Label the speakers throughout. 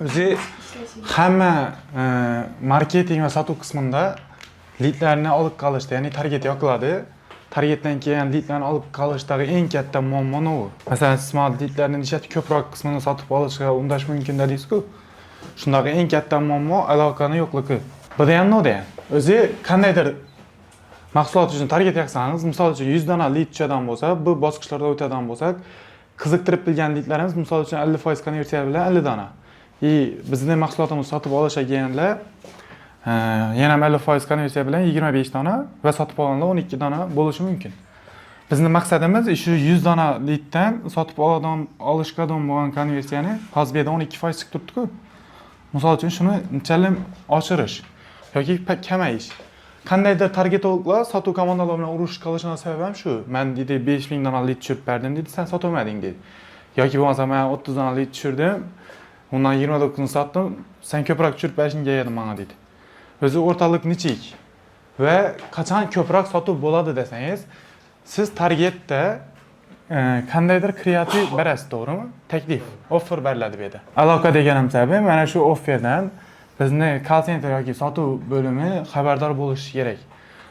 Speaker 1: O'zi hamma marketing va sotuv qismida lidlarni olib qolishda, ya'ni target yoqiladi. Targetdan keyin lidlarni olib qolishdagi eng katta muammo nima? Masalan, siz mana lidlarni nechta ko'proq qismini sotib olishga undash mumkin dedingiz-ku. Shundagi eng katta muammo aloqani yo'qligi. Bu degani nima degan? O'zi qandaydir mahsulot uchun target yoqsangiz, misol uchun, 100 dona lid tushadigan bo'lsa, bu bosqichlarda o'tadigan bo'lsak, qiziqtirib bilgan lidlarimiz, misol uchun, 50% konversiya bilan 50 dona. И bizni mahsulotimizni sotib olishga kelganlar yana ham 50% konversiya bilan 25 dona va sotib olganlar 12 dona bo'lishi mumkin. Bizni maqsadimiz shu 100 dona liddan sotib oladigan, olishga bo'lgan konversiyani hozir bu yerda 12% chiqib turibdi-ku. Misol uchun, shuni nechalik oshirish yoki kamayish. Qandaydir targetologlar sotuv komandalari bilan urush qilishini sababi ham shu. "Man", deydi, "5000 dona lid tushirib berdim", deydi, "sen sotolmading", deydi. Yoki bo'lmasa, "Man 30 dona lid tushirdim, undan 29ni sotdim, sen ko'proq tushirib berishing kerak edi menga", deydi. O'zi o'rtaliq nechik va qachon ko'proq sotuv bo'ladi desangiz, siz targetda qandaydir kreativ berasiz, to'g'rimi? Taklif, offer beriladi bu yerda. Aloqa deganim sababi mana shu offerdan bizni call center yoki sotuv bo'limi xabardor bo'lishi kerak.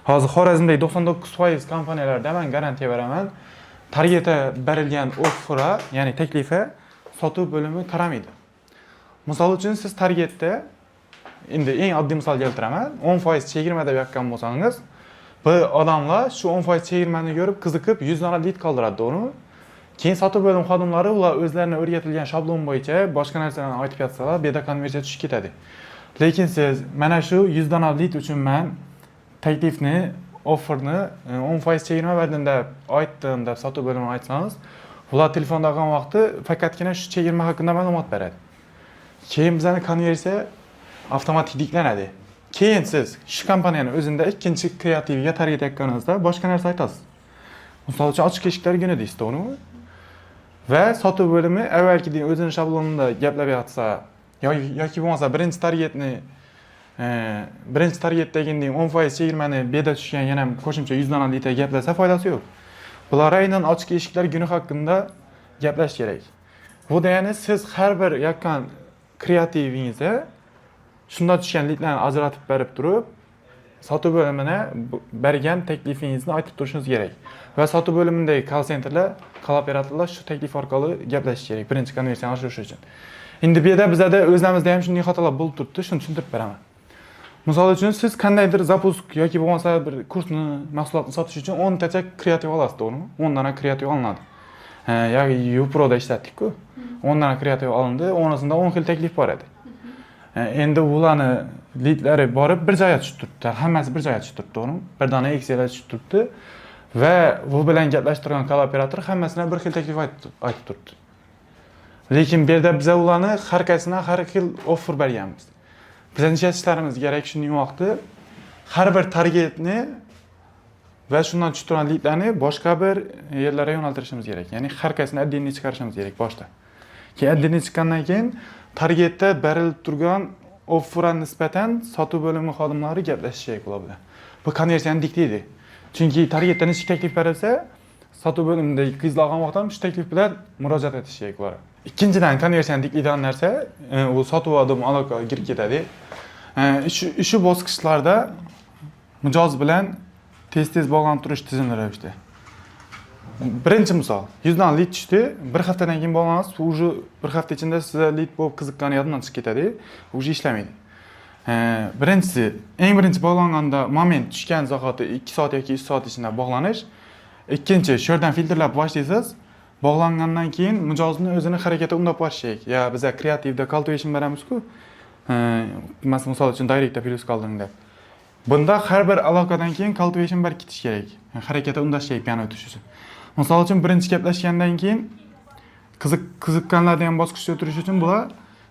Speaker 1: Hozir Xorazmdagi 99% kompaniyalarda man garantiya beraman. Targetda berilgan offerga, ya'ni taklifa sotuv bo'limi qaramaydi. Misol uchun, siz targetda, endi eng oddiy misol keltiraman, 10% chegirma deb yoqqan bo'lsangiz, bu odamlar shu 10% chegirmani ko'rib, qiziqib 100 dona lid qoldiradi, to'g'rimi? Keyin sotuv bo'limi xodimlari ular o'zlarini o'rgatilgan shablon bo'yicha boshqa narsalarni aytib yotsalar, bu yerda konversiya tushib ketadi. Lekin siz mana shu 100 dona lid uchun man taklifni, offerni 10% chegirma berdim deb aytdim deb sotuv bo'limini aytsangiz, ular telefonda olgan vaqti faqatgina shu chegirma haqida ma'lumot beradi. Keyin bizani konversiya avtomatik tiklanadi. Keyin siz shu kompaniyani o'zida ikkinchi kreativga target etganingizda boshqa narsa aytasiz. Misol uchun, ochiq eshiklar kuni deysiz, to'g'rimi? Va sotuv bo'limi avvalgidek o'zini shablonida gaplab yotsa yoki bo'lmasa birinchi targetdagidek 10% chegirmani bu yerda tushgan yana qo'shimcha 100 dona litra gaplasa, foydasi yo'q. Bular aynan ochiq eshiklar kuni haqida gaplash kerak. Bu degani, siz har bir yaqqan kreativingizda shunda tushgan lidlarni ajratib berib turib, sotuv bo'limine bergan taklifingizni aytib turishingiz kerak. Va sotuv bo'limidagi call centerlar, call operatorlar shu taklif orqali gaplashish kerak birinchi konversiyani oshirish uchun. Endi bu yerda bizada o'zlarimizda ham shunday xatolar bo'lib turibdi, shuni tushuntirib beraman. Misol uchun, siz qandaydir запуск yoki bo'lmasa bir kursni, mahsulotni sotish uchun 10 tacha kreativ olasiz, to'g'rimi? 10 dona kreativ olinadi. Ha, yoki Uproda ishlatdik-ku. 10 dona kreativ olindi, 10sida 10 xil taklif bor edi. Ha, endi ularni lidlari borib bir joyga tushib turibdi. Hammasi bir joyga tushib turibdi, to'g'rimi? Bir dona Excelga tushib turibdi va bu bilan gaplashib turgan call operator hammasına bir xil taklif aytib turibdi. Lekin bu yerda biza ularni har qaysisine har xil offer berganmiz. Biz ishlashlarimiz kerak shuning vaqti har bir targetni va shundan tushib turgan lidlarni boshqa bir yerlarga yo'naltirishimiz kerak. Ya'ni har qaysini отдельный chiqarishimiz kerak boshda. Keyin отдельный chiqqandan keyin targetda berilib turgan offerga nisbatan sotuv bo'limi xodimlari gaplashishi kerak ular bilan. Bu konversiyani diklaydi. Chunki targetda nechta taklif berilsa, sotuv bo'limidagi qizlar olgan vaqtda ham shu taklif bilan murojaat etish kerak ular. Ikkinchidan, konversiyani diklaydigan narsa u sotuv odam aloqaga kirib ketadi. Shu bosqichlarda mijoz bilan tez-tez bog'lanib turish tizimli ravishda. Birinchi misol, 100 dona lid tushdi, bir haftadan keyin bog'lanasiz, уже bir hafta ichida sizga lid bo'lib qiziqqani yoddan chiqib ketadi, уже ishlamaydi. Birinchisi, eng birinchi bog'langanda moment tushgan zahoti 2 soat yoki 3 soat ichida bog'lanish. Ikkinchi, shu yerdan filtrlab boshlaysiz. Bog'langandan keyin mijozni o'zini harakati undab borish kerak. Ya biza kreativda call to action beramiz-ku. Masalan, misol uchun, directda plyus qoldiring deb. Bunda har bir aloqadan keyin call to action berib ketish kerak. Harakatga undash kerak piano o'tish uchun. Misol uchun, birinchi gaplashgandan keyin qiziqqanlarni ham bosqichda o'tirish uchun bular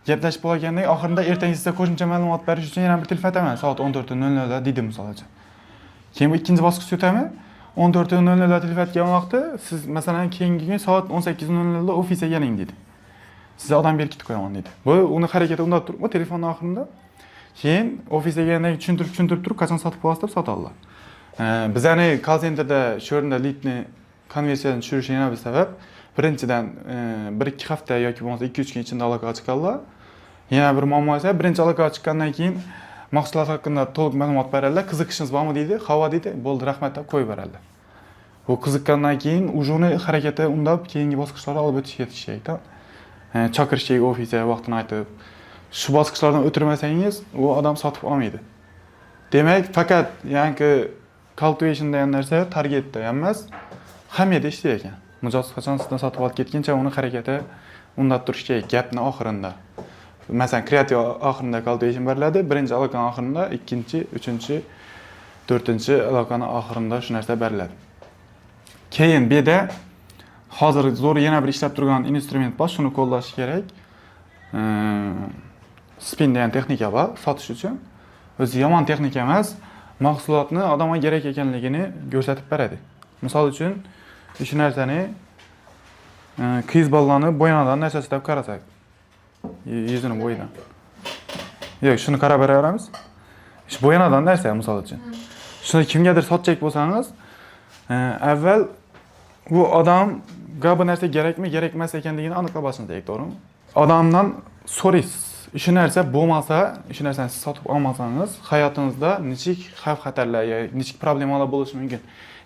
Speaker 1: gaplashib bo'lgandan keyin oxirida ertaga sizga qo'shimcha ma'lumot berish uchun yana bir telefon ataman soat 14:00 da deydi, misol uchun. Keyin bu ikkinchi bosqichga o'tami? 14:00 da telefon etgan vaqti siz, masalan, keyingi kun soat 18:00 da ofisga keling deydi. Sizga odam berkitib qo'yaman deydi. Bu uni harakati undab turib, telefonni oxirida keyin ofisga kelgandan keyin tushuntirib tushuntirib turib, qachon sotib olasiz deb sotib oldilar. Bizani call centerda shu o'rinda lidni konversiyani tushirish yana bir sabab. Birinchidan, 1-2 hafta yoki bo'lmasa 2-3 kun ichida aloqaga chiqadilar. Yana bir muammo esa birinchi aloqaga chiqqandan keyin mahsulot haqida to'liq ma'lumot beradilar. Qiziqishingiz bormi deydi, havo deydi, bo'ldi, rahmat deb qo'yib beradilar. Bu qiziqqandan keyin уже uni harakati undab keyingi bosqichlarga olib o'tish ketish kerak. Chaqirish kerak ofisga vaqtini aytib. Shu bosqichlardan o'tirmasangiz, u odam sotib olmaydi. Demak, faqat yangi call to action degan narsa targetda emas, hamma yerda ishlaydi ekan. Mijoz qachon sizdan sotib olib ketguncha uni harakati undab turish kerak gapni oxirida. Masalan, kreativ oxirida call to action beriladi, birinchi aloqani oxirida, ikkinchi, uchinchi, to'rtinchi aloqani oxirida shu narsa beriladi. Keyin bu yerda hozir zo'r yana bir ishlab turgan instrument bor, shuni qo'llash kerak. Spin degan texnika bor sotish uchun. O'zi yomon texnika emas, mahsulotni odamga kerak ekanligini ko'rsatib beradi. Misol uchun, shu narsani qiz bolalarni bo'yanadigan narsasi deb qarasak. Yuzini bo'yidan. Yo'q, shuni qarab beraveramiz. Shu bo'yanadigan narsa misol uchun. Shuni kimgadir sotjak bo'lsangiz, avval bu odamga bu narsa kerakmi, kerak emas ekanligini aniqlab olishingiz kerak, to'g'rimi? Odamdan so'raysiz. Shu narsa bo'lmasa, shu narsani siz sotib olmasangiz, hayotingizda nechik xavf xatarlar yoki nechik problemalar bo'lishi mumkin.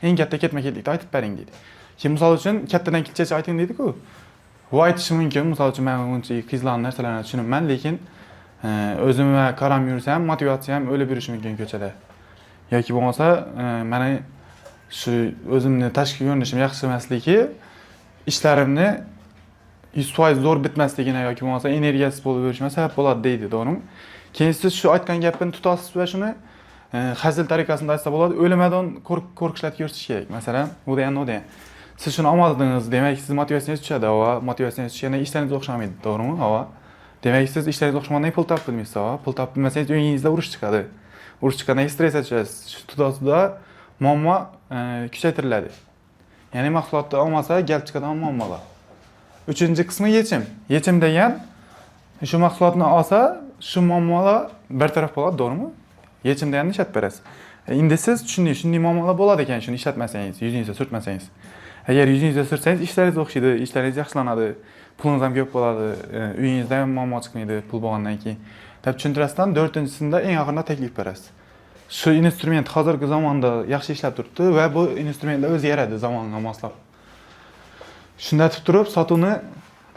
Speaker 1: Eng katta ketma-ketlikni aytib bering deydi. Keyin misol uchun kattadan kichikchacha ayting deydi-ku. Bu aytishi mumkin, misol uchun men uncha qizlarning narsalarini tushunibman, lekin o'zimga qarab yursam, motivatsiyam o'lib yurishi mumkin ko'chada. Yoki bo'lmasa, mani shu o'zimni tashqi ko'rinishim yaxshi emasligi ishlarimni 100% zo'r bitmasligine yoki bo'lmasa energiyasiz bo'lib yurishimga sabab bo'ladi deydi, to'g'rimi? Keyin siz shu aytgan gapini tutasiz va shuni hazil tariqasida aytsa bo'ladi, o'limadan qo'rqishlarni ko'rsatish kerak. Masalan, u degan, u degan. Siz shuni olmadingiz, demak siz motivatsiyangiz tushadi, va motivatsiyangiz tushganda ishlaringiz o'xshamaydi, to'g'rimi? Ava. Demak, siz ishlaringiz o'xshamagandan keyin pul topib bilmaysiz, ava. Pul topib bilmasangiz uyingizda urush chiqadi. Urush chiqqandan keyin stressga tushasiz. Shu tuda-tuda muammo kuchaytiriladi. Ya'ni mahsulotni olmasa kelib chiqadigan muammolar. Uchinchi qismi yechim. Yechim degan shu mahsulotni olsa, shu muammolar bartaraf bo'ladi, to'g'rimi? Yechim deganni ishlatib berasiz. Endi siz tushundingiz, shunday muammolar bo'ladi ekan shuni ishlatmasangiz, yuzingizga surtmasangiz. Agar yuzingizga surtsangiz ishlaringiz o'xshaydi, ishlaringiz yaxshilanadi, pulingiz ham ko'p bo'ladi, uyingizda ham muammo chiqmaydi pul bo'lgandan keyin. Deb tushuntirasizdan to'rtinchisida eng oxirida taklif berasiz. Shu instrument hozirgi zamonda yaxshi ishlab turibdi va bu instrumentlar o'zgaradi zamonga moslab. Shunda aytib turib, sotuvni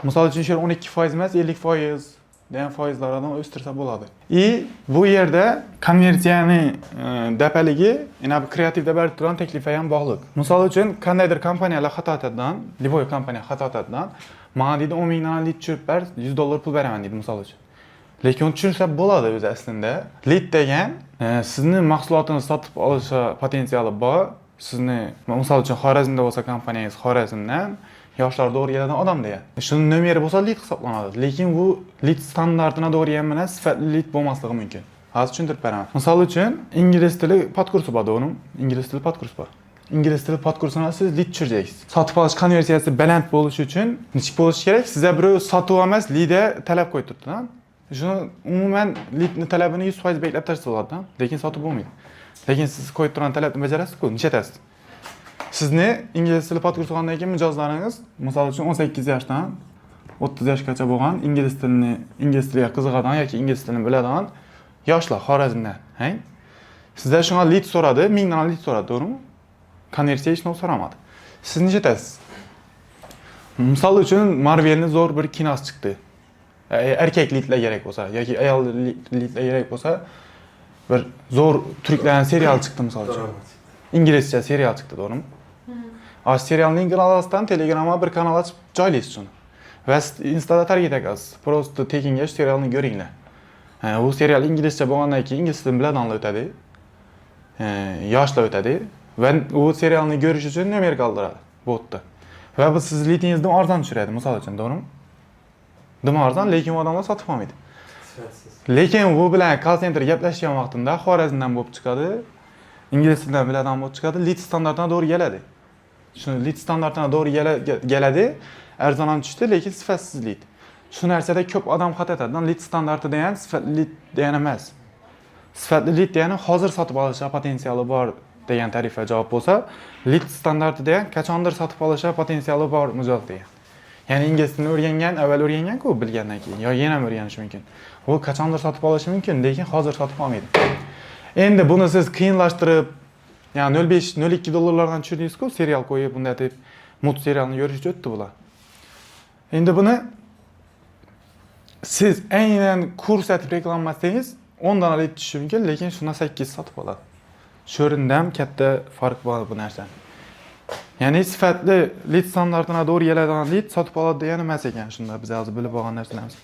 Speaker 1: misol uchun shu yer 12% emas, 50% degan foizlardan o'stirsa bo'ladi. И bu yerda konversiyani dapaligi yana bu kreativda berib turgan taklifga ham bog'liq. Misol uchun, qandaydir kompaniyalar xato aytadigan, любой kompaniya xato aytadigan, "Menga deydi 10 mingdan lid tushirib ber, 100 dollar pul beraman" deydi misol uchun. Lekin uni tushunsa bo'ladi o'zi aslida. Lid degan sizni mahsulotingizni sotib olish potensiali bor. Sizni misol uchun Xorazmda bo'lsa kompaniyangiz Xorazmdan yoshlar to'g'ri keladigan odam degan. Shuni nomeri bo'lsa lid hisoblanadi. Lekin bu lid standartına to'g'ri kelmagan sifatli lid bo'lmasligi mumkin. Hozir tushuntirib beraman. Misol uchun ingliz tili podkursi bor, to'g'rimi? Ingliz tili podkurs bor. Ingliz tili podkursini siz lid tushirasiz. Sotib olish konversiyasi baland bo'lishi uchun nechik bo'lishi kerak? Sizga birov sotuv emas, lidga talab qo'yib turibdi. Shuni umuman lidni talabini 100% beklab tashlasa bo'ladi, lekin sotib bo'lmaydi. Lekin siz qo'yib turgan talabni bajarasiz-ku, nishatasiz. Sizni ingliz tili podkurs olgandan keyin mijozlaringiz, misol uchun 18 yoshdan 30 yoshgacha bo'lgan ingliz tilini ingliz tiliga qiziqadigan yoki ingliz tilini biladigan yoshlar Xorazmdan, ha? Sizlar shunga lid so'radi, 1000 dan lid so'radi, to'g'rimi? Konversiya hech nima so'ramadi. Siz nechatasiz? Misol uchun Marvelni zo'r bir kinosi chiqdi. Erkak lidlar kerak bo'lsa yoki ayol lidlar kerak bo'lsa, bir zo'r turklarning seriali chiqdi misol uchun. Inglizcha serial chiqdi, to'g'rimi? A serial linkini olasizdan Telegramga bir kanal ochib joylaysiz shuni. Va siz Instada target qilasiz. Просто tekinga shu serialni ko'ringlar. Ha, bu serial inglizcha bo'lgandan keyin ingliz tilini biladiganlar o'tadi. Ha, yoshlar o'tadi va u serialni ko'rish uchun nomer qoldiradi botda. Va bu siz lidingizdan arzon tushiradi, misol uchun, to'g'rimi? Dim arzon, lekin u odamlar sotib olmaydi.
Speaker 2: Sifatsiz.
Speaker 1: Lekin bu bilan call center gaplashgan vaqtimda Xorazmdan bo'lib chiqadi, ingliz tilidan biladigan bo'lib chiqadi, lid standartiga to'g'ri keladi. Shuni lid standartiga to'g'ri keladi, arzon ham tushdi, lekin sifatsiz lid. Shu narsada ko'p odam xato etadi. Lid standarti degan sifatli lid degani emas. Sifatli lid degani hozir sotib olish potensiali bor degan ta'rifga javob bo'lsa, lid standarti degan qachondir sotib olish potensiali bor mijoz degan. Ya'ni ingliz tilini o'rgangan, avval o'rgangan-ku, bilgandan keyin yo yana ham o'rganishi mumkin. U qachondir sotib olishi mumkin, lekin hozir sotib olmaydi. Endi buni siz qiyinlashtirib, ya'ni 0.5, 0.2 dollarlardan tushirdingiz-ku, serial qo'yib, bunday deb мульт serialni ko'rish uchun o'tdi bular. Endi buni siz aynan ko'rsatib reklamasangiz, 10 dona lid tushishi mumkin, lekin shundan 8 sotib oladi. Shu o'rinda ham katta farq bor bu narsani. Ya'ni sifatli lid standartına to'g'ri keladigan lid sotib oladi degani emas ekan, shunda biz hozir bilib olgan narsalarimiz.